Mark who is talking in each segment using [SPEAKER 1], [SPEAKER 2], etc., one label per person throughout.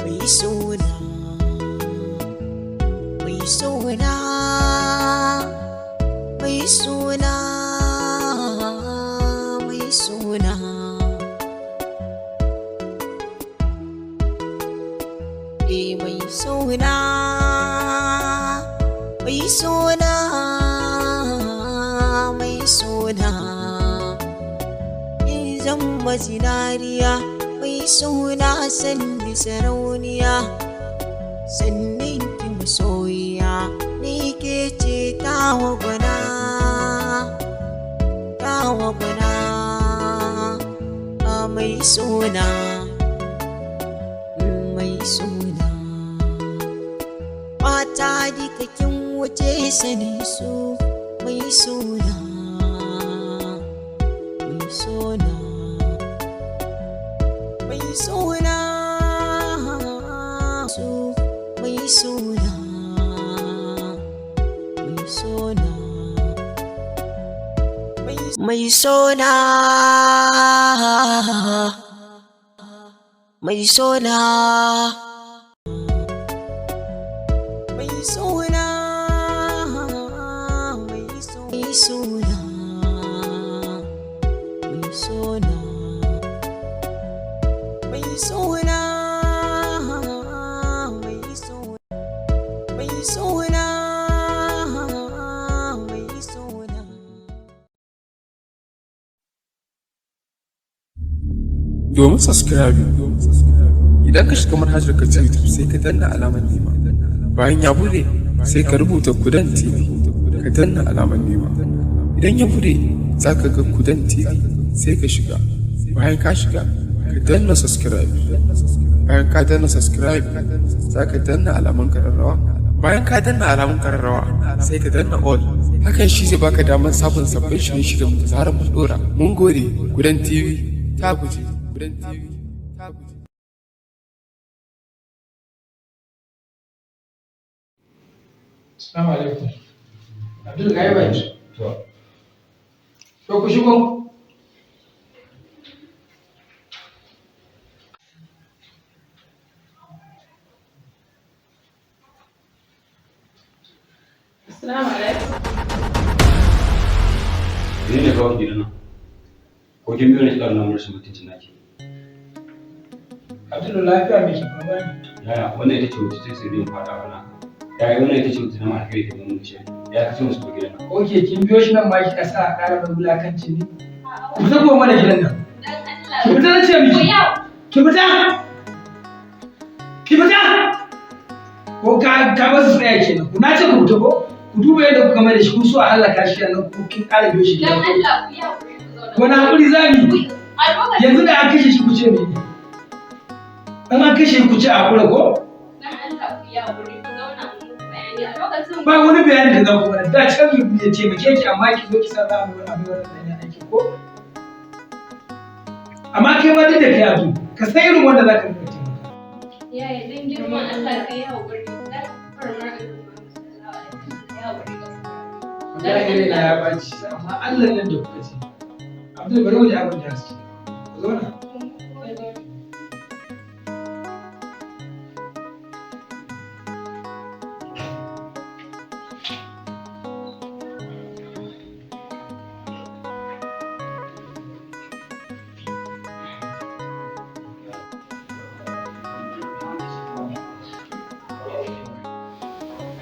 [SPEAKER 1] Mai suna, mai suna, mai suna, mai suna. Eh, mai suna, mai suna, mai suna. In zama zinariya, mai suna sanni sarauniya, sannin ki masoyiya, ni ke ce tawa gwana, tawa gwana, a mai suna, mai suna. Mata duka kin wuce sanin su, mai suna, mai suna. Mai suna, su mai suna, mai suna, mai suna, mai suna, mai suna, mai suna, mai suna, mai suna, mai suna, mai suna, mai suna.
[SPEAKER 2] Domin subscribing, idan ka shiga manhajar ka ta YouTube, sai ka danna alamar nema. Bayan ya bude, sai ka rubuta Kudan TV, ka danna alamar nema. Idan ya bude, za ka ga Kudan TV, sai ka shiga. Bayan ka shiga, ka danna subscribe. Bayan ka danna subscribe, za ka danna alamun kararrawa. Bayan ka danna alamun kararrawa, sai ka danna all. Hakan shi zai baka damar samun sabbin shirye-shiryen da zarar mun dora. Mun gode. Kudan TV ta guje. Kudan TV ta guje.
[SPEAKER 3] Assalamu alaikum. Abdul, ga yi baki. To. To, ku shigo.
[SPEAKER 4] Assalamu alaikum.
[SPEAKER 5] Ni ne kawai gidan nan. Ko kin biyo ne kika nuna mun rashin mutuncin naki?
[SPEAKER 3] Abdul, lafiya? Me ke faruwa ne?
[SPEAKER 5] Yaya, wannan ita ce wacce ta sai din fada wannan. Yaya, wannan ita ce wacce na alheri ta mun ce. Ya kace musu ba gidan nan.
[SPEAKER 3] Ok, kin biyo shi nan ma kika sa a ƙara mai wulakanci ne? Ku fita kuma mana gidan nan.
[SPEAKER 4] Dan Allah.
[SPEAKER 3] Ki fita na ce miki. Ki fita. Ki fita. Ko ka ba su tsaya kenan. Ku na ce ku fita ko? Ku duba yadda kuka mai da shi, kun so a halaka shi nan, ku kin ƙara biyo shi
[SPEAKER 4] Dan
[SPEAKER 3] gidan.
[SPEAKER 4] Allah ku yi haƙuri, ku zauna.
[SPEAKER 3] Wani haƙuri za mu yi?
[SPEAKER 4] A lokacin
[SPEAKER 3] Yanzu da an kashe shi ku ce mene? In an kashe ku ce a haƙura ko?
[SPEAKER 4] Dan Allah ku yi haƙuri, ku zauna mu muku bayani. A lokacin
[SPEAKER 3] Ba wani bayani da za ku mana. Da can ya taimake ki, amma ki zo ki sa za mu wani abu, wannan ɗanyen aiki ko? Amma kai ma duk da kai abu, ka san irin wanda za ka rinka taimaka.
[SPEAKER 4] Yaya, dan girman Allah ka yi haƙuri. Dan farmar Annabi Muhammad sallallahu alaihi wasallam, ka yi haƙuri ka
[SPEAKER 3] Wallahi raina ya ɓaci, amma Allah nan da kuka ce. Abdul, bari mu ji abin da su ce. Ku zauna.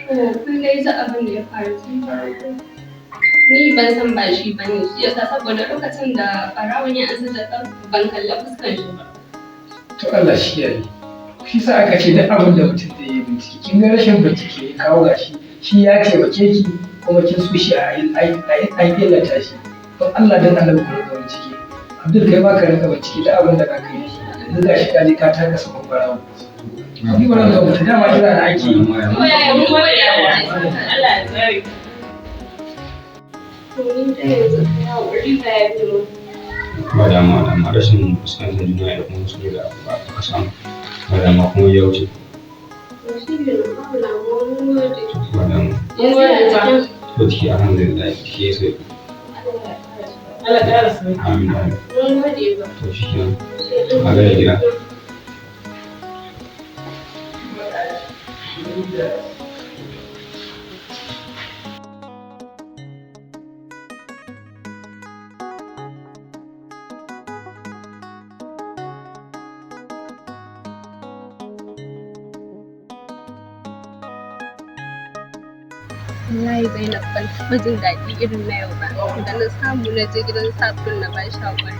[SPEAKER 4] To, kun dai ji abin da ya faru tun farko. Ni ban san ba shi ba ne, shi yasa saboda lokacin da ɓarawon ya ansa jakar, ban kalla fuskan shi ba.
[SPEAKER 3] To, Allah shi yayi. Shi sa aka ce duk abin da mutum zai yi bincike. Kin ga rashin bincike ya kawo gashi. Shi ya taimake ki kuma kin so shi a illata shi. Don Allah don Allah ku rinka bincike. Abdul, kai ma ka rinka bincike duk abin da za ka yi. Yanzu gashi ka je ka taka sabon ɓarawo. Ni ba ga mutum dama kira na ake yi.
[SPEAKER 4] To yaya, mun gode, Allah ya saka.
[SPEAKER 6] Allah ya tsare.
[SPEAKER 4] To, ni dai yanzu ka yi haƙuri ka yafe mu.
[SPEAKER 5] Ba damuwa, dama rashin fuskantar juna da kuma su da aka samu. Ba ma kuma ya wuce.
[SPEAKER 4] To shi ne babu damuwa, mun gode.
[SPEAKER 5] Ba damuwa.
[SPEAKER 4] Yanzu ya jikin?
[SPEAKER 5] To ciki alhamdulillah ciki ya sauki.
[SPEAKER 4] Allah ya ƙara
[SPEAKER 6] Allah ƙara sauki.
[SPEAKER 5] Amin amin.
[SPEAKER 4] Mun gode ba.
[SPEAKER 5] To shi kenan. A gaida gida.
[SPEAKER 4] Wallahi Zainab ban taɓa jin daɗi irin na yau ba. Da na samu na je gidan sabon na ba shi haƙuri.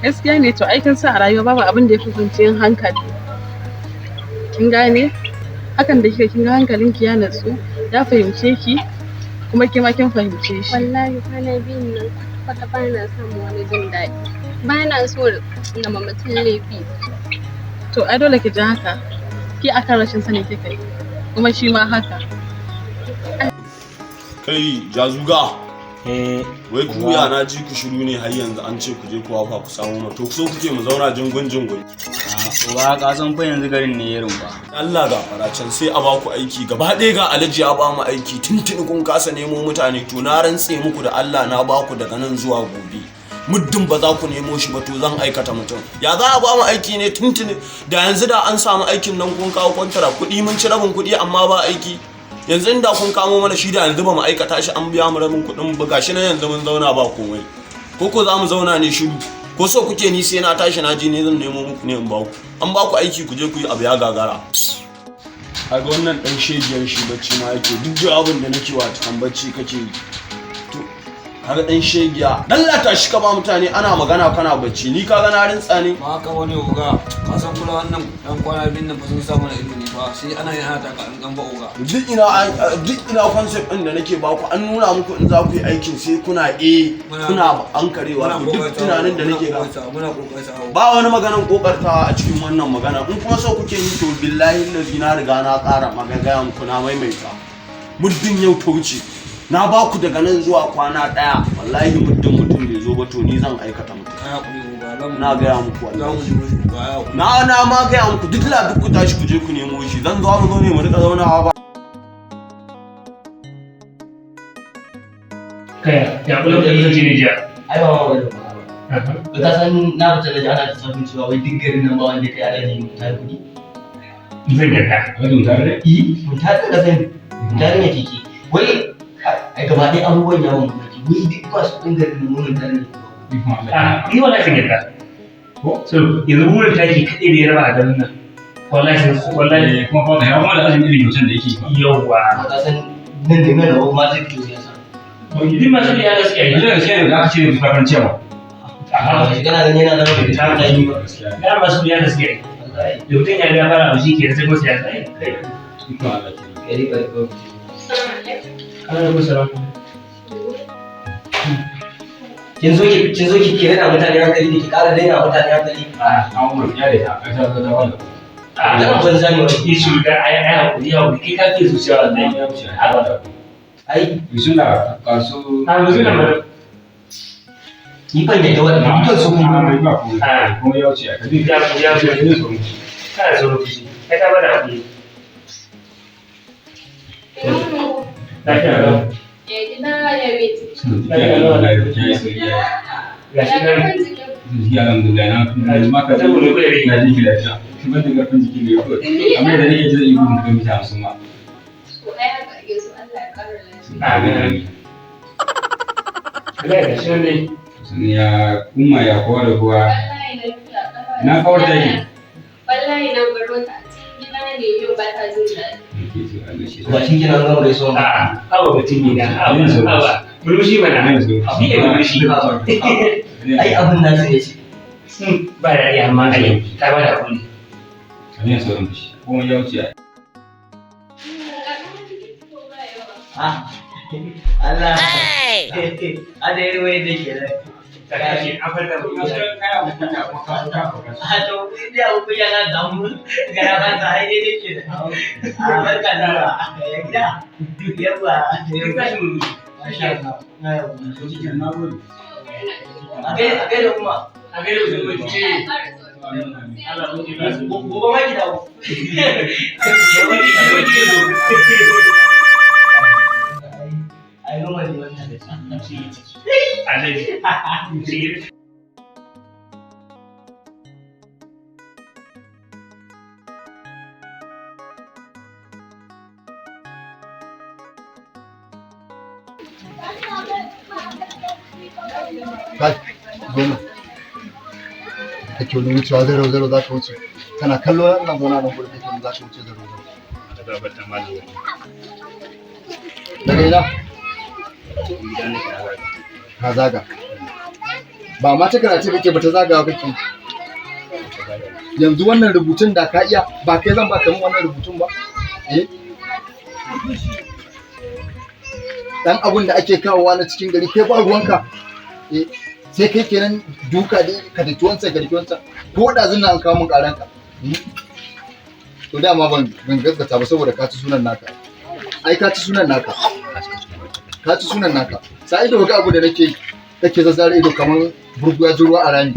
[SPEAKER 6] Gaskiya ne, to aikin sa a rayuwa babu abin da ya fi kwanciyar hankali. Kin gane? Hakan da kika kin ga hankalinki ya natsu, ya fahimce ki, kuma ke ma kin fahimce shi.
[SPEAKER 4] Wallahi kwana biyun nan kwata-kwata ba na samun wani jin daɗi. Ba na so na ma mutum laifi.
[SPEAKER 6] To ai dole ki ji haka. Ki akan rashin sani kika yi. Kuma shi ma haka.
[SPEAKER 7] Kai jazuga. Wai ku ya na ji ku shiru ne har yanzu an ce ku je ku hafa ku samu mu. To so kuke mu zauna jingun jingun.
[SPEAKER 8] Uba, ka san fa yanzu garin ne ya rumfa.
[SPEAKER 7] Allah ga faracen sai a baku aiki gaba ɗaya, ga Alhaji ya ba mu aiki tuntuni kun kasa nemo mutane. To na rantse muku da Allah na baku daga nan zuwa gobe. Muddin ba za ku nemo shi ba to zan aikata mutum. Ya za a ba mu aiki ne tuntuni da yanzu da an samu aikin nan kun kawo kwantara kuɗi mun ci rabin kuɗi amma ba aiki. Yanzu inda kun kamo mana shi da yanzu ba mu aikata shi an biya mu rabin kuɗin ba, gashi nan yanzu mun zauna ba komai. Ko ko za mu zauna ne shiru? Ko so kuke ni sai na tashi na je ne zan nemo muku ne in ba ku? An ba ku aiki ku je ku yi abu ya gagara. Kaga wannan dan shegiyar shi bacci ma yake, duk jawabin da nake wa cikin bacci kake yi. To kaga dan shegiya dan lata shi ka ba mutane ana magana kana bacci, ni kaga na rintsa ne.
[SPEAKER 9] Ba haka wani oga, ka san kula wannan dan kwana biyun nan fa sun sa mana ido ne fa, sai ana yin ana taka an ba oga.
[SPEAKER 7] Duk ina concept din da nake ba ku an nuna muku in za ku yi aikin sai kuna eh kuna ankarewa. To duk tunanin da nake ga
[SPEAKER 9] muna kokarta.
[SPEAKER 7] Ba wani maganan kokartawa a cikin wannan magana. In kuma so kuke yi to billahi lazi na riga na ƙara magagaya muku na maimaita, muddin yau ta wuce na ba ku daga nan zuwa kwana ɗaya, wallahi muddin mutum bai zo ba to ni zan aikata mutum. Na gaya muku wallahi na ma gaya muku duk la duk ku tashi ku je ku nemo shi, zan zo mu zo ne mu rika zaunawa ba.
[SPEAKER 3] Kaya, ya kula da kasance ne jiya.
[SPEAKER 8] Ai ba ma ba. Ba ka san na fita da ji ana ta samun cewa wai duk garin nan ba wanda kai alaji mu tare kuɗi.
[SPEAKER 3] Zan yarda.
[SPEAKER 5] Alhaji mu tare?
[SPEAKER 8] Eh, mu tare da sani. Mu tare ne keke. Wai ai gaba ɗaya abubuwan yawon mamaki. Wai duk masu kuɗin garin nan mun tare ne.
[SPEAKER 3] Ah, ni wallahi sun yarda. So, yanzu burin taki kaɗai da ya raba a garin nan. Wallahi sun wallahi.
[SPEAKER 5] Kuma fa ya kuma da azumi irin kyautan da yake yi fa.
[SPEAKER 3] Yawwa.
[SPEAKER 8] Ba ka san nan da nan gaba ma zai fito siyasa.
[SPEAKER 3] Duk masu da ya gaskiya
[SPEAKER 5] Yanzu da gaskiya ne da aka ce musu fafan cewa.
[SPEAKER 8] A shi kana ganin yana zama bai ta yi ba.
[SPEAKER 3] Ya masu da ya gaskiya yi. Da mutum ya ga fara abu shi ke sai kuma siyasa. Ai, kai.
[SPEAKER 5] Ikon Allah kenan.
[SPEAKER 8] Gari bari kawai.
[SPEAKER 3] Alaikum salam.
[SPEAKER 8] Kin zo ki rena mutane hankali ne, ki ƙara raina mutane hankali.
[SPEAKER 5] A an umar ya da ta ai ta zo ta wanda.
[SPEAKER 3] Ah,
[SPEAKER 8] Zaman banza ne wani.
[SPEAKER 3] Isu da ai ai hakuri hakuri kai ka ke zuciya wallahi.
[SPEAKER 5] Ya wuce ai ta.
[SPEAKER 8] Ai
[SPEAKER 5] Bismillah kaso.
[SPEAKER 3] Ah, bismillah madam.
[SPEAKER 8] ni ban yadda wannan dukkan su
[SPEAKER 5] Ah, mai ba komai.
[SPEAKER 3] Ah.
[SPEAKER 5] Komai ya wuce a kabi.
[SPEAKER 3] Ya ya
[SPEAKER 5] Ya ne so.
[SPEAKER 3] Kana so lokaci. Kai ta bada hakuri. Lafiya lau.
[SPEAKER 4] Ya gida ya mai ciki.
[SPEAKER 3] Ga shi
[SPEAKER 4] Ya
[SPEAKER 3] nan.
[SPEAKER 4] kan jikin.
[SPEAKER 5] Jiki alhamdulillah na ma ka
[SPEAKER 3] Saboda kawai
[SPEAKER 5] na jiki lafiya. Shi ban da karfin jiki ne kawai. Amma da nake ji zan yi gudun kilomita 50 ma.
[SPEAKER 4] To ai haka ake so, Allah ya ƙara lafiya.
[SPEAKER 3] Amin. Allah ga shi nan dai.
[SPEAKER 5] Sannan ya umma ya kowa da kowa.
[SPEAKER 4] Wallahi lafiya ƙalau.
[SPEAKER 5] Na kawar da ki.
[SPEAKER 4] Wallahi na baro ta a cikin gida ne yau ba ta jin daɗi.
[SPEAKER 5] Nake so Allah shi.
[SPEAKER 8] Ba shi kenan gama gaisuwa ba.
[SPEAKER 3] A'a, awa mutum ne na. Awa, awa. Murmushi mana. Shi ne murmushi.
[SPEAKER 8] Ai abin nasu ne ce.
[SPEAKER 3] Ba daɗi amma ai ta bada hakuri.
[SPEAKER 5] Sannan ya sauran fushi. Komai ya wuce.
[SPEAKER 8] Ah, Allah. A da irin wani da ke nan.
[SPEAKER 3] Ta kashe an farka mu.
[SPEAKER 8] A to in dai abu kunya na samu gara ba ta ai dai ke nan. A barka da zuwa. Ya gida. Yawwa.
[SPEAKER 3] Kin tashi murmushi.
[SPEAKER 8] Masha Allah. Na yau. A gaida kuma.
[SPEAKER 3] A gaida mutum mai ce.
[SPEAKER 4] Allah ya ƙara sauki.
[SPEAKER 8] Gobe ma ki dawo. Ai normal ne wannan da ciki. Alaji.
[SPEAKER 10] Kai, zo nan. Kake wani wucewa zero zero za ka wuce. Kana kallo ina zauna nan gurin kake wani za ka wuce zero zero. Daga ina? Ka zaga. Ba ma ta karatu kake ba ta zagawa kake. Yanzu wannan rubutun da ka iya ba kai zan ba ka min wannan rubutun ba? Eh? Dan abun da ake kawowa na cikin gari kai ba ruwanka. Eh, sai kai kenan duka dai ka daki wancan ka daki wancan ko da zan an kawo min karan ka. To dama ban gaskata ba saboda ka ci sunan naka. Ai ka ci sunan naka. Ka ci sunan naka. Sai ido ga abu da nake yi kake zazzare ido kamar burgu ya ji ruwa a rami.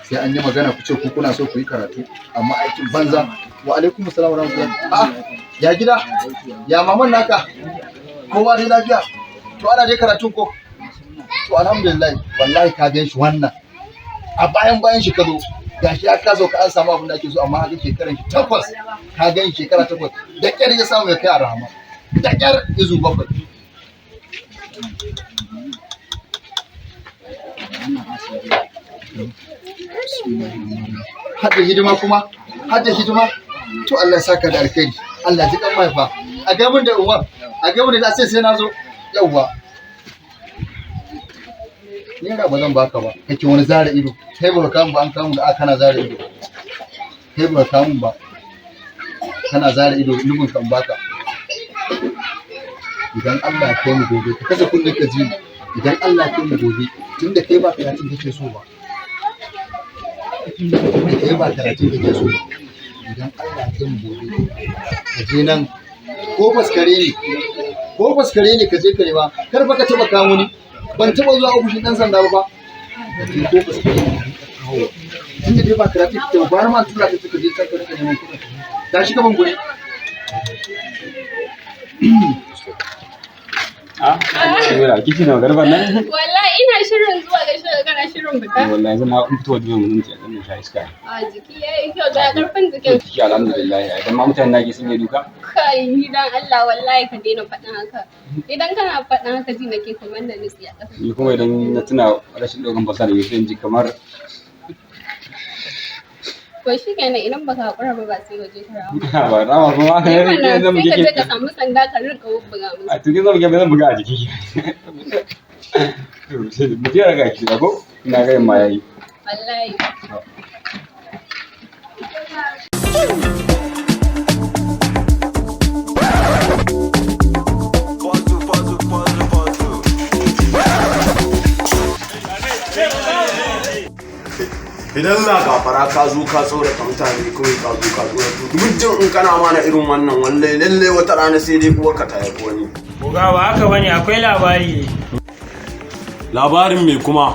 [SPEAKER 10] Sai an yi magana ku ce ku kuna so ku yi karatu amma aikin banza. Wa alaikum assalam wa rahmatullah. Ah, ya gida? Ya maman naka? Kowa dai lafiya? To ana dai karatun ko? To alhamdulillah wallahi ka gan shi wannan. A bayan bayan shi ka zo gashi ya kaso ka an samu abin da ake so amma haka shekaran shi 8 ka gan shekara 8 da kyar ya samu ya kai a rahama. Da kyar izu 7. Hadda hidima kuma hadda hidima to Allah ya saka da alkhairi Allah ji kan mahaifa a ga mun da Umar a ga mun da sai sai na zo yawwa naira ba zan baka ba kake wani zara ido kai ba ka ba an kamu da aka kana zara ido kai ba ka mun ba kana zara ido nufin kan baka idan Allah ya kai mu gobe ka kasa kunne ka ji ni. Idan Allah ya kai mu gobe tunda kai ba karatun kake so ba kai ba karatun kake so ba idan Allah ya kai mu gobe ka je nan ko faskare ne ko faskare ne ka je ka nema kar fa ka taba kawo ni ban taba zuwa ofishin dan sanda ba ka je ko faskare ne ka kawo tunda dai ba karatu kake ba gwara ma tura ka ka je can ka rinka neman kuɗin tashi ka ban guri.
[SPEAKER 5] Wala kike na garban nan?
[SPEAKER 4] Wallahi ina shirin zuwa ga shirin kana shirin fita.
[SPEAKER 5] Wallahi yanzu na fito waje mun ci dan sha iska.
[SPEAKER 4] A jiki yayi kyau da karfin jikin.
[SPEAKER 5] Jiki alhamdulillah idan ma mutanen nake sun yi duka.
[SPEAKER 4] Kai ni dan Allah wallahi ka daina faɗin haka. Idan kana faɗin haka ji nake kamar da nutsi a ƙasa.
[SPEAKER 5] Ni kuma idan na tuna rashin ɗaukan fasa da sai in ji kamar
[SPEAKER 4] To shi kenan idan baka haƙura ba ba sai waje ka rawa.
[SPEAKER 5] ba rama kuma
[SPEAKER 4] Sai mana,
[SPEAKER 5] zan
[SPEAKER 4] sai
[SPEAKER 5] buge
[SPEAKER 4] ka je
[SPEAKER 5] ki.
[SPEAKER 4] ka samu sanda ka rinka bubbuga musu.
[SPEAKER 5] A tukin zan buge zan buga a jiki. Mutum ya raga ki ko? Ina ga yamma yayi.
[SPEAKER 4] Wallahi.
[SPEAKER 7] Idan za ka fara ka zo ka tsorata mutane kawai ka zo ka tsorata muddin in kana mana irin wannan wallahi lalle wata rana sai dai uwarka ta haifi wani.
[SPEAKER 8] Oga ba haka bane akwai labari ne.
[SPEAKER 7] Labarin me kuma?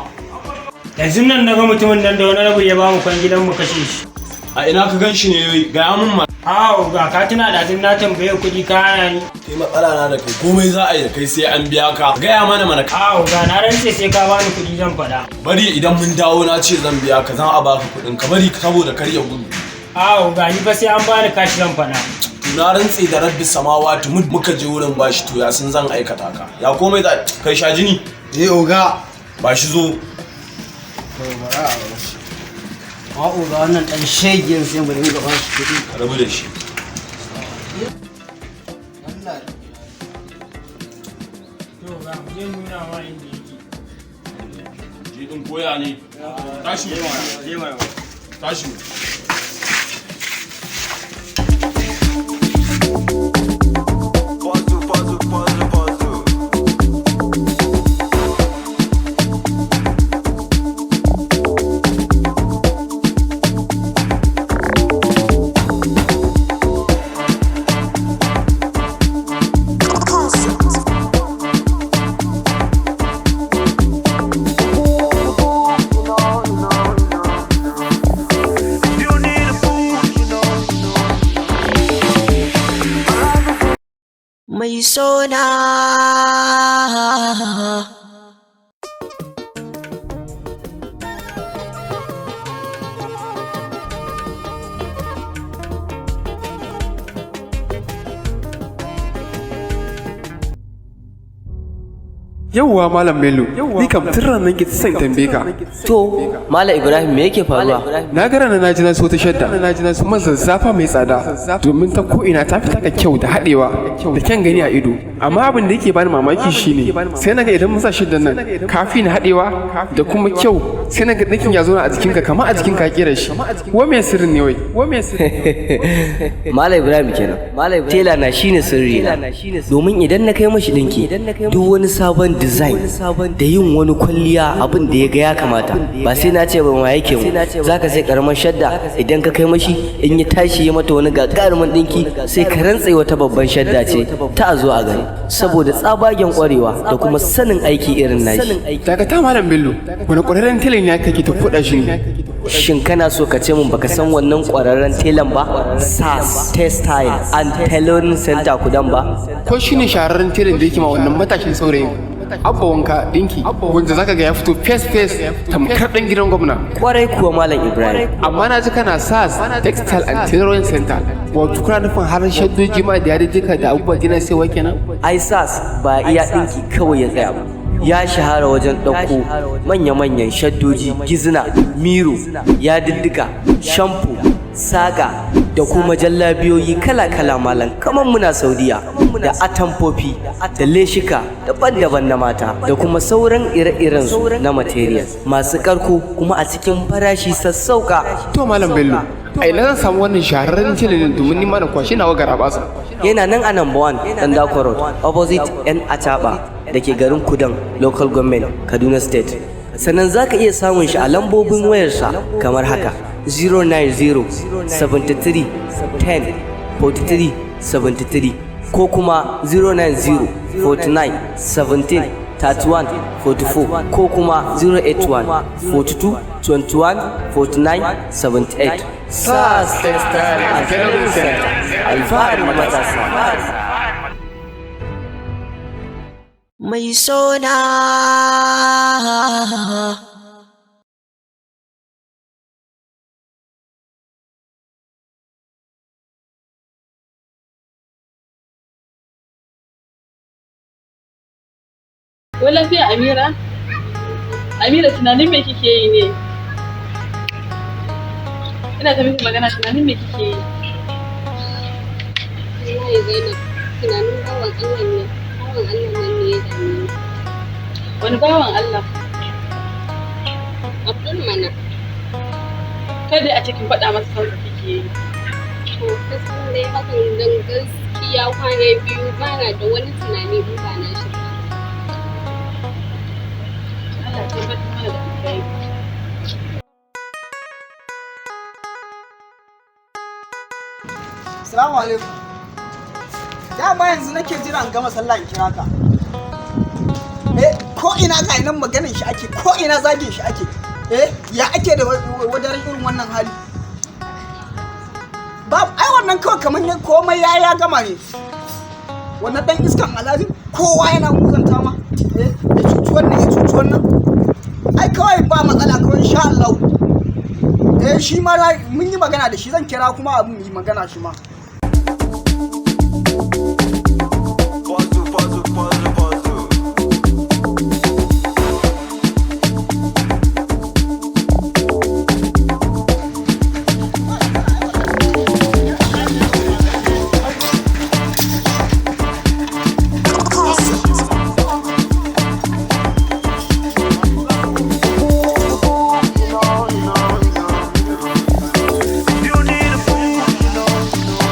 [SPEAKER 8] Yanzu nan na ga mutumin nan da wani rabu ya bamu kwangilan mu kashe shi.
[SPEAKER 7] A ina ka gan shi ne gaya mun ma.
[SPEAKER 8] A oga ka tuna da na tambaye kuɗi ka hana ni.
[SPEAKER 7] Kai matsala na da kai komai za a yi da kai sai an biya ka. Gaya mana mana.
[SPEAKER 8] A oga na rantse sai ka bani kuɗi zan faɗa.
[SPEAKER 7] Bari idan mun dawo na ce zan biya ka zan a baka kuɗin ka bari saboda kar ya gudu.
[SPEAKER 8] A oga ni fa sai an bani kashi zan faɗa.
[SPEAKER 7] To na rantse da rabbi samawati mud muka je wurin bashi to ya sun zan aikata ka. Ya komai za kai sha jini.
[SPEAKER 9] Eh oga.
[SPEAKER 7] Ba shi zo.
[SPEAKER 9] A oga wannan dan shegen sai mu dinga ba shi kuɗi.
[SPEAKER 7] Ka rabu da shi.
[SPEAKER 8] To oga mu je nuna ma inda yake.
[SPEAKER 7] Je din koya ne. Tashi mu. Tashi mu.
[SPEAKER 1] Mai sona.
[SPEAKER 2] Yauwa Malam Bello, ni kam tun ranar ke son tambaye ka.
[SPEAKER 8] To, Malam Ibrahim, me yake faruwa?
[SPEAKER 2] Na ga ranar na ji na so ta shadda, kuma zazzafa mai tsada, domin ta ko'ina ta fi taka kyau da haɗewa da kyan gani a ido. Amma abin da yake bani mamaki shine, sai na ga idan mun sa shaddan nan, kafi na haɗewa da kuma kyau, sai na ga ɗinkin ya zauna a jikinka kamar a jikinka ka kera shi. Wa me sirrin ne wai? Wa me sirrin?
[SPEAKER 8] Malam Ibrahim kenan. Tela na shine sirri na. Domin idan na kai mashi ɗinki, duk wani sabon design da yin wani kwalliya, abin da ya ga ya kamata, ba sai na ce ba ma yake mu. Zaka sai karamar shadda, idan ka kai mashi, in ya tashi ya mata wani gagarumin dinki, sai ka rantse wata babban shadda ce ta a zo a gani, saboda tsabagen kwarewa da kuma sanin aiki irin nashi.
[SPEAKER 2] Dakata Malam Bello, wani ƙwararren tela ne kake ta kuɗa shi ne?
[SPEAKER 8] Shin kana so ka ce mun baka san wannan kwararren telan ba, SAS Textile and Tailoring Center Kudan ba?
[SPEAKER 2] Ko shine shahararren telan da yake ma wannan matashin saurayin Abba Wanka dinki, wanda zaka ga ya fito face face tamkar dan gidan gwamna?
[SPEAKER 8] Kwarai kuwa, Malam Ibrahim.
[SPEAKER 2] Amma na ji kana SAS Textile and Tailoring Center, wato kuna nufin har shaddoji ma da yadiddika da abubuwa dina sai kenan?
[SPEAKER 8] Ai SAS ba iya dinki kawai ya tsaya ba, ya shahara wajen ɗauko manya-manyan shaddoji, gizina, miro, yadiddika, shamfu, saga da kuma jallabiyoyi kala-kala, malam, kamar muna Saudiya, da atamfofi da leshika daban-daban na mata da kuma sauran ire-iren su na material masu karko, kuma a cikin farashi sassauka.
[SPEAKER 2] To Malam Bello, a ina zan samu wannan shahararren telan domin ni ma na kwashi nawa garabasa?
[SPEAKER 8] Yana nan a number 1 Dandako Road, opposite yan Achaba da ke garin Kudan Local Government, Kaduna State. Sannan za ka iya samun shi a lambobin wayarsa kamar haka: 090 73 10 43 73 ko kuma 090 49 17 31 44 ko kuma 081 42 21 49 78. SAS Textile and Tailoring Center, alfaharin matasa.
[SPEAKER 1] Mai sona.
[SPEAKER 6] Wai lafiya, Amira? Amira, tunanin me kike yi ne? Ina ta miki magana, tunanin me kike yi?
[SPEAKER 4] Wallahi Zainab, tunanin bawan Allah ne, bawan Allah nan ne ya dame ni.
[SPEAKER 6] Wani bawan Allah?
[SPEAKER 4] Abdul mana.
[SPEAKER 6] Kada a cikin faɗa masa kansa kike yi.
[SPEAKER 4] To kusan dai hakan, dan gaskiya kwana biyu bana da wani tunani in ba na shi ba.
[SPEAKER 6] Allah ya tabbatar mana da alkhairi.
[SPEAKER 11] Salamu alaikum. Dama yanzu nake jira in gama sallah in kira ka. Eh, ko ina ga nan maganin shi ake, ko ina zagin shi ake. Eh, ya ake da wadarin irin wannan hali? Ba ai wannan kawai kamar ya komai ya gama ne. Wannan dan iskan Alhaji kowa yana muzanta ma. Eh, ya cuci wannan, ya cuci wannan. Ai kawai ba matsala kawai, insha Allah. Eh, shi ma mun yi magana da shi, zan kira kuma abin mu yi magana shi ma.
[SPEAKER 7] You need a fool.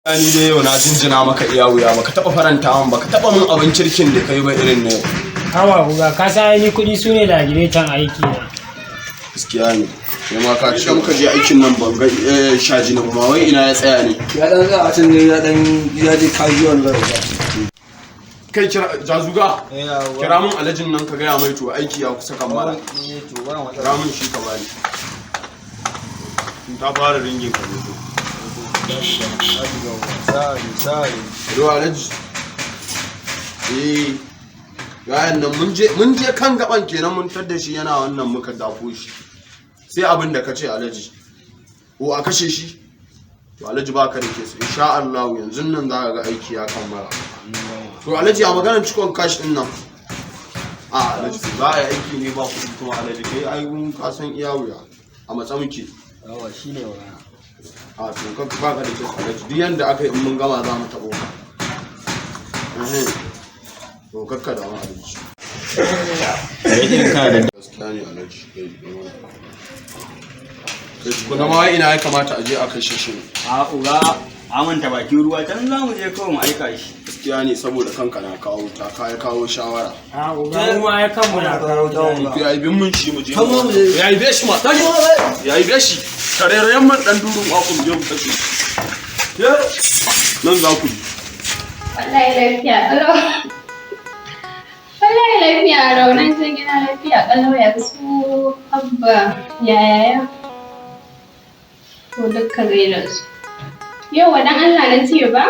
[SPEAKER 7] Ni dai yau na jinjina maka iya wuya, baka taba faranta min, baka taba min abin kirkin da kai ba irin ne.
[SPEAKER 12] Hawa guga, ka san ai ni kuɗi su ne lagiretan aiki na.
[SPEAKER 7] Gaskiya ne. Sai ma ka ce muka je aikin nan ban ga shaji na ba, wai ina ya tsaya ne.
[SPEAKER 9] Ya dan za a can ne, ya dan ya je casual ba.
[SPEAKER 7] Kai, kira Jazuga. Kira mun alajin nan ka gaya mai to aiki ya kusa kammala. Kira mun shi ka bani. Ta fara ringin ka ne. Ruwa alaji. Eh. Gayan nan mun je kan gaban kenan, mun tadda shi yana wannan, muka dafo shi. Sai abin da ka ce alaji. Ko a kashe shi? To alaji, ba ka da case, insha Allah yanzu nan za ka ga aiki ya kammala. To alaji, a maganar cikon cash din nan. A alaji, za a yi aiki ne ba kuɗi kuma alaji, kai ai mun ka san iya wuya. A matsa muke.
[SPEAKER 9] Yawa shine wa.
[SPEAKER 7] A to ka ba ka da case alaji, duk yanda aka yi in mun gama za mu taɓo ka. To kakka da mu alaji. Gaskiya ne alaji. Kai tukuna ma ina ya kamata a je a kashe shi.
[SPEAKER 13] A uga, a manta bakin ruwa can za mu je kawai mu aika shi.
[SPEAKER 7] Gaskiya ne, saboda kanka na kawo ta ka kawo shawara.
[SPEAKER 12] A uga, mu ma ai kanmu na kawo
[SPEAKER 7] To ya yi mun shi mu je.
[SPEAKER 9] Kan mu je.
[SPEAKER 7] Ya yi beshi ma. Tashi. Ya yi beshi. Tarerayen man dan durun ku mu je mu kashe. Nan za ku ji.
[SPEAKER 4] Wallahi lafiya ƙalau. Wallahi lafiya lau, nan je gida lafiya ƙalau, ya su Abba, ya yaya. To dukka gaida su. Yauwa, dan Allah na ce ba?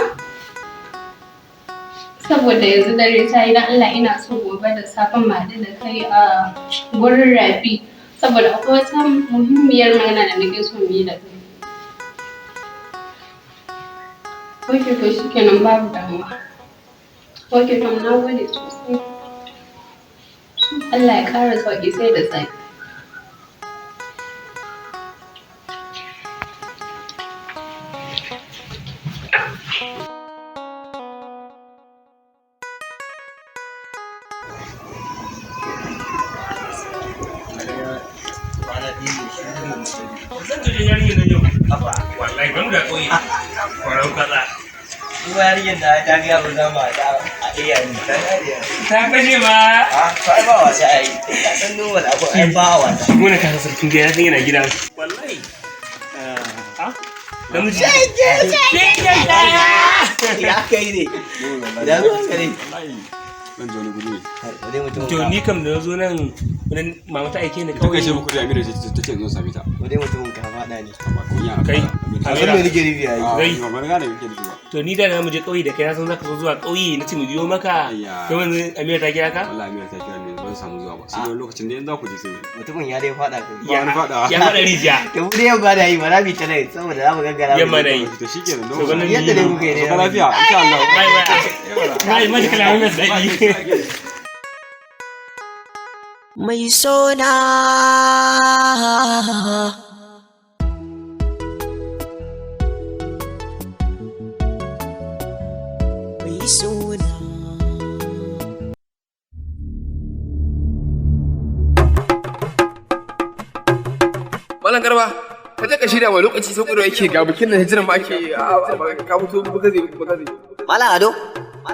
[SPEAKER 4] Saboda yanzu dare ta yi, dan Allah ina so gobe da safe mu haɗu da kai a gurin rafi. Saboda akwai wata muhimmiyar magana da nake so mu yi da kai. Ok, to shikenan, babu damuwa. Ok, to na gode sosai. Allah ya ƙara sauƙi, sai da safe.
[SPEAKER 14] Zan je yarinyar nan yau. Wallahi ban da koyi. Kwarau kaza.
[SPEAKER 8] Kuma yarinyar da ta gaya ba za mu haɗu a iya ne ta gaya.
[SPEAKER 14] Ta kashe ma.
[SPEAKER 8] A to ai ba wasa, ai ka san normal abu, ai ba a wasa.
[SPEAKER 14] Muna kasa sarkin gida, san yana gida. Wallahi. Ah? Namiji.
[SPEAKER 8] Ya kai ne. Ya zo ka ne.
[SPEAKER 5] Zan je wani guri ne.
[SPEAKER 14] To ni kam da na zo nan nan mama ta aike ni
[SPEAKER 5] Ta
[SPEAKER 14] kawai.
[SPEAKER 5] kashe muku da Amira ce ta ce zo same ta.
[SPEAKER 8] Wadai mutumin ka faɗa ne.
[SPEAKER 14] Kai.
[SPEAKER 8] Ka san me nake nufi ai.
[SPEAKER 14] Kai.
[SPEAKER 5] Ba gane me kake nufi ba.
[SPEAKER 14] To ni da na mu je kauye da kai, na san zaka zo zuwa kauye, na ce mu biyo maka. Kai wanzu Amira ta kira ka?
[SPEAKER 5] Wallahi Amira ta kira ni, ban samu zuwa ba. Sai wani lokacin da yanzu za ku je sai.
[SPEAKER 8] Mutumin ya dai faɗa kai.
[SPEAKER 5] Ba wani faɗa.
[SPEAKER 14] Ya faɗa rijiya.
[SPEAKER 8] To mu dai yamma da yi ba za mu yi ta nan saboda za mu gaggara.
[SPEAKER 14] Yamma da yi.
[SPEAKER 5] To shikenan.
[SPEAKER 14] To wannan
[SPEAKER 8] Yadda dai kuka yi dai.
[SPEAKER 5] Sauka lafiya insha Allah.
[SPEAKER 14] Bye bye. Bye, maji kalamun masu daɗi.
[SPEAKER 1] Mai sona. Mai sona.
[SPEAKER 2] Malam Garba, ka je ka shirya wa lokaci sai kudu yake ga bikin nan hijiran ma ake ka fito buka zai buka zai.
[SPEAKER 8] Malam Ado,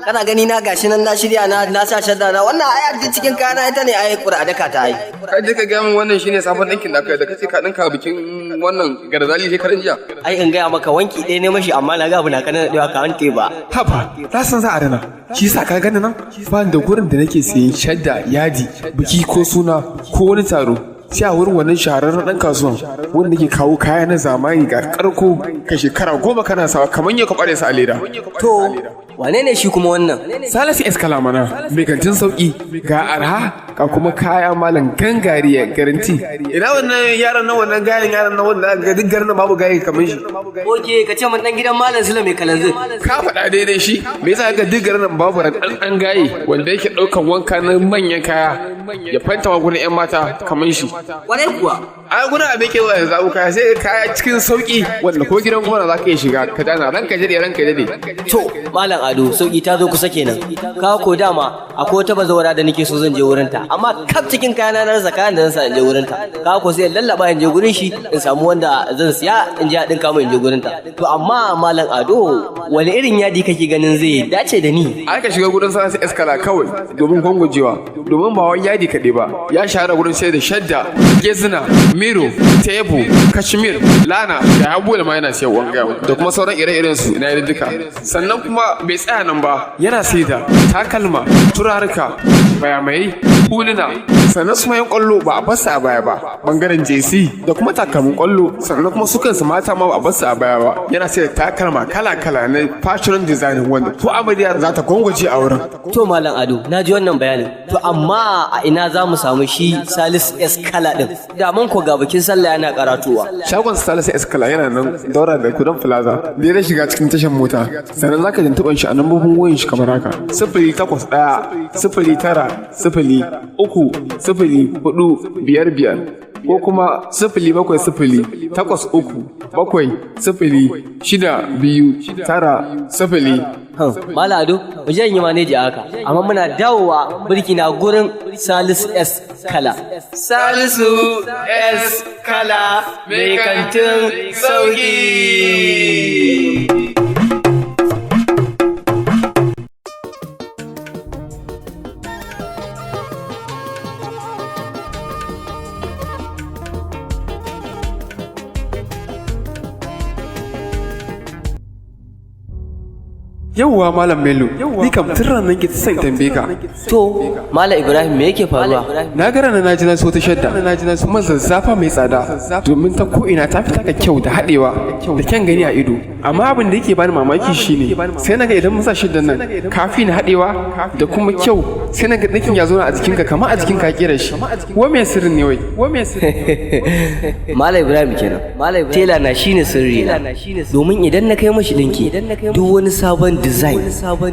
[SPEAKER 8] kana gani na gashi nan na shirya na sa shadda na, wannan ai a cikin kayana ita ne ai ƙura daka ta ai.
[SPEAKER 2] Ka je ka gaya min, wannan shine sabon ɗinkin da aka da kace ka ɗinka bikin wannan garzali shekaran jiya.
[SPEAKER 8] Ai in gaya maka, wanki ɗaya ne mashi, amma na ga abu na kanan da ka wanke ba.
[SPEAKER 2] Haba, na san za a rana. Shi yasa ka gani nan ba ni da gurin da nake sayen shadda yadi biki ko suna ko wani taro. Sai a wurin wannan shahararren ɗan kasuwan wanda ke kawo kaya na zamani ga karko, ka shekara 10 kana sawa kamar yau ka ɓare su a leda.
[SPEAKER 8] To, wane ne shi kuma wannan?
[SPEAKER 2] Salisu S Kalamana, mai kantin sauki ga arha ga kuma kaya malam gangariya garanti. Ina wannan yaran nan, wannan gayan yaran nan wanda ga duk garin nan babu gaye kamar shi.
[SPEAKER 8] Oke, ka ce mun dan gidan Malam Sule mai kalanzir.
[SPEAKER 2] Ka faɗa daidai shi, me yasa ga duk garin nan babu ran ɗan gaye wanda yake ɗaukan wanka na manyan kaya ya fanta wa gurin 'yan mata kamar shi.
[SPEAKER 8] Kwarai kuwa.
[SPEAKER 2] Ai gurin abin ke zuwa yanzu kaya sai kaya cikin sauki wanda ko gidan gona za ka iya shiga ka dana ranka jade ranka jade.
[SPEAKER 8] To, Malam Ado, sauki ta zo kusa kenan. Ka ko dama akwai wata bazawara da nake so zan je wurinta, amma kaf cikin kayana na rasa kayan da zan sa in je wurinta. Ka ko sai in lallaba in je gurin shi in samu wanda zan siya in je a dinka min in je gurinta. To amma Malam Ado, wani irin yadi kake ganin zai dace da ni?
[SPEAKER 2] Ai ka shiga gurin Salisu Eskala kawai domin gwangwajewa, domin ba wai yadi kaɗai ba, ya shahara gurin sayar da shadda, gezina, miro, tebu, kashmir, lana da abubuwa da ma yana siyarwa gaya muku, da kuma sauran ire-iren su na duka. Sannan kuma bai tsaya nan ba, yana sai da takalma, turaruka, bayamai, huluna, sannan su mayan kwallo ba a basu a baya ba, bangaren JC da kuma takalmin kwallo, sannan kuma su kansu mata ma ba a basu a baya ba. Yana sai da takalma kala-kala na fashion design wanda ko amarya za ta gwangwaje a wurin.
[SPEAKER 8] To Malam Ado, na ji wannan bayanin. To amma a ina za mu samu shi Salisu S Kala din? Daman ko ga bikin sallah yana karatuwa.
[SPEAKER 2] Shagon Salisu Eskala yana nan daura da Kudan Plaza, da ya shiga cikin tashar mota. Sannan zaka tuntuɓan shi a lambobin wayan shi kamar haka: 081 09 03 04 55 ko kuma 070 83 70 62 90.
[SPEAKER 8] Malam Ado, mu je in yi maneji a haka, amma muna dawowa birki na gurin Salisu S Kala.
[SPEAKER 15] Salisu S Kala mai kantin sauki.
[SPEAKER 2] Yauwa Malam Bello, ni kam tun ranar ke son tambaye ka.
[SPEAKER 8] To, Malam Ibrahim, me yake faruwa?
[SPEAKER 2] Na ga ranar na ji na so ta shadda, kuma zazzafa mai tsada, domin ta ko'ina ta fi taka kyau da haɗewa da kyan gani a ido. Amma abin da yake bani mamaki shine, sai na ga idan mun sa shaddan nan, kafi na haɗewa da kuma kyau, sai na ga ɗinkin ya zauna a jikinka kamar a jikinka ka kera shi. Wa me sirrin ne wai? Wa me sirrin?
[SPEAKER 8] Malam Ibrahim kenan. Tela na shine sirri na. Domin idan na kai mashi ɗinki, duk wani sabon design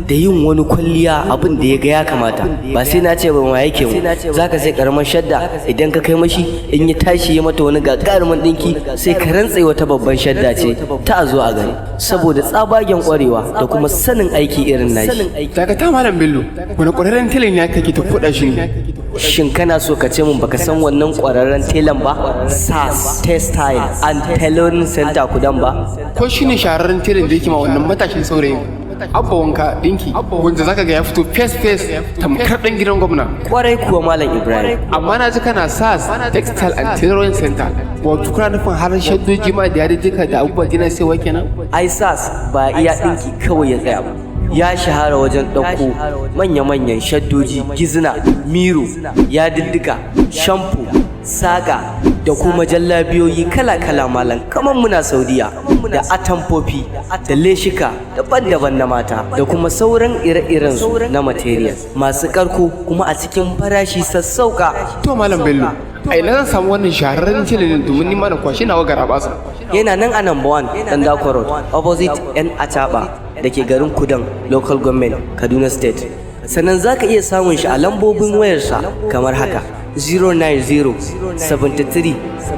[SPEAKER 8] da yin wani kwalliya abin da ya ga ya kamata, ba sai na ce ba ma yake mu zaka sai karamar shadda, idan ka kai mashi in ya tashi ya mata wani gagarumin dinki, sai ka rantse wata babban shadda ce ta a zo a gani, saboda tsabagen kwarewa da kuma sanin aiki irin nashi.
[SPEAKER 2] Dakata Malam Bello, wani ƙwararren telan ya kake ta kuɗa shi ne?
[SPEAKER 8] Shin kana so ka ce mun baka san wannan kwararren telan ba, SAS Textile and Tailoring Center Kudan ba?
[SPEAKER 2] Ko shine shahararren telan da yake ma wannan matashin saurayin Abba Wanka dinki, wanda zaka ga ya fito face face tamkar dan gidan gwamna?
[SPEAKER 8] Kwarai kuwa, Malam Ibrahim.
[SPEAKER 2] Amma na ji kana SAS Textile and Tailoring Center, wato kuna nufin har shaddoji ma da yadudduka da abubuwa dina sai kenan?
[SPEAKER 8] Ai SAS ba iya dinki kawai ya tsaya ba, ya shahara wajen ɗauko manya-manyan shaddoji, gizina, miro, yadiddika, shampo, saga da kuma jallabiyoyi kala-kala malam, kamar muna Saudiya, da atamfofi da leshika daban-daban na mata da kuma sauran ire-iren su na material masu karko, kuma a cikin farashi sassauka.
[SPEAKER 2] To Malam Bello, a ina zan samu wannan shahararren telan domin nima na kwashi nawa garabasa?
[SPEAKER 8] Yana nan a number 1 Dandako Road, opposite yan Achaba da ke garin Kudan Local Government, Kaduna State. Sannan za ka iya samun shi a lambobin wayarsa kamar haka: 090 73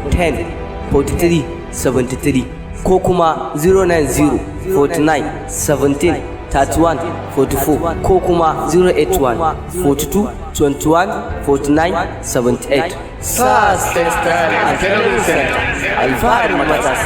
[SPEAKER 8] 10 43 73 ko kuma 090 49 17 31 44 ko kuma 081 42 21 49 78. SAS Textile and Tailoring Center, alfaharin matasa.